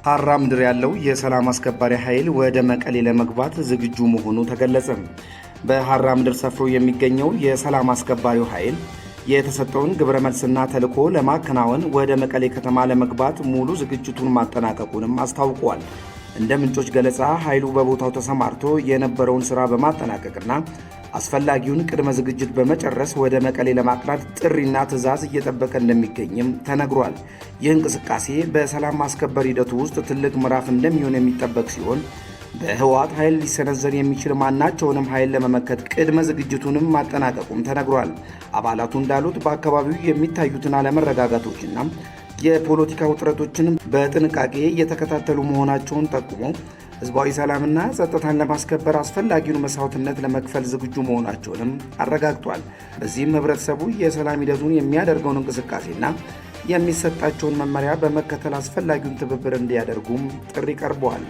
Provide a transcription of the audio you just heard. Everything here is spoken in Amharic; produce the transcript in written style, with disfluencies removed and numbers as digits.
ሀራ ምድር ያለው የሰላም አስከባሪ ኃይል ወደ መቀሌ ለመግባት ዝግጁ መሆኑ ተገለጸ። በሀራ ምድር ሰፍሮ የሚገኘው የሰላም አስከባሪው ኃይል የተሰጠውን ግብረ መልስና ተልዕኮ ለማከናወን ወደ መቀሌ ከተማ ለመግባት ሙሉ ዝግጅቱን ማጠናቀቁንም አስታውቋል። እንደ ምንጮች ገለጻ ኃይሉ በቦታው ተሰማርቶ የነበረውን ስራ በማጠናቀቅና አስፈላጊውን ቅድመ ዝግጅት በመጨረስ ወደ መቀሌ ለማቅናት ጥሪና ትዕዛዝ እየጠበቀ እንደሚገኝም ተነግሯል። ይህ እንቅስቃሴ በሰላም ማስከበር ሂደቱ ውስጥ ትልቅ ምዕራፍ እንደሚሆን የሚጠበቅ ሲሆን፣ በህወሓት ኃይል ሊሰነዘር የሚችል ማናቸውንም ኃይል ለመመከት ቅድመ ዝግጅቱንም ማጠናቀቁም ተነግሯል። አባላቱ እንዳሉት በአካባቢው የሚታዩትን አለመረጋጋቶችና የፖለቲካ ውጥረቶችን በጥንቃቄ እየተከታተሉ መሆናቸውን ጠቁሞ፣ ህዝባዊ ሰላምና ጸጥታን ለማስከበር አስፈላጊውን መስዋዕትነት ለመክፈል ዝግጁ መሆናቸውንም አረጋግጧል። በዚህም ህብረተሰቡ የሰላም ሂደቱን የሚያደርገውን እንቅስቃሴና የሚሰጣቸውን መመሪያ በመከተል አስፈላጊውን ትብብር እንዲያደርጉም ጥሪ ቀርበዋል።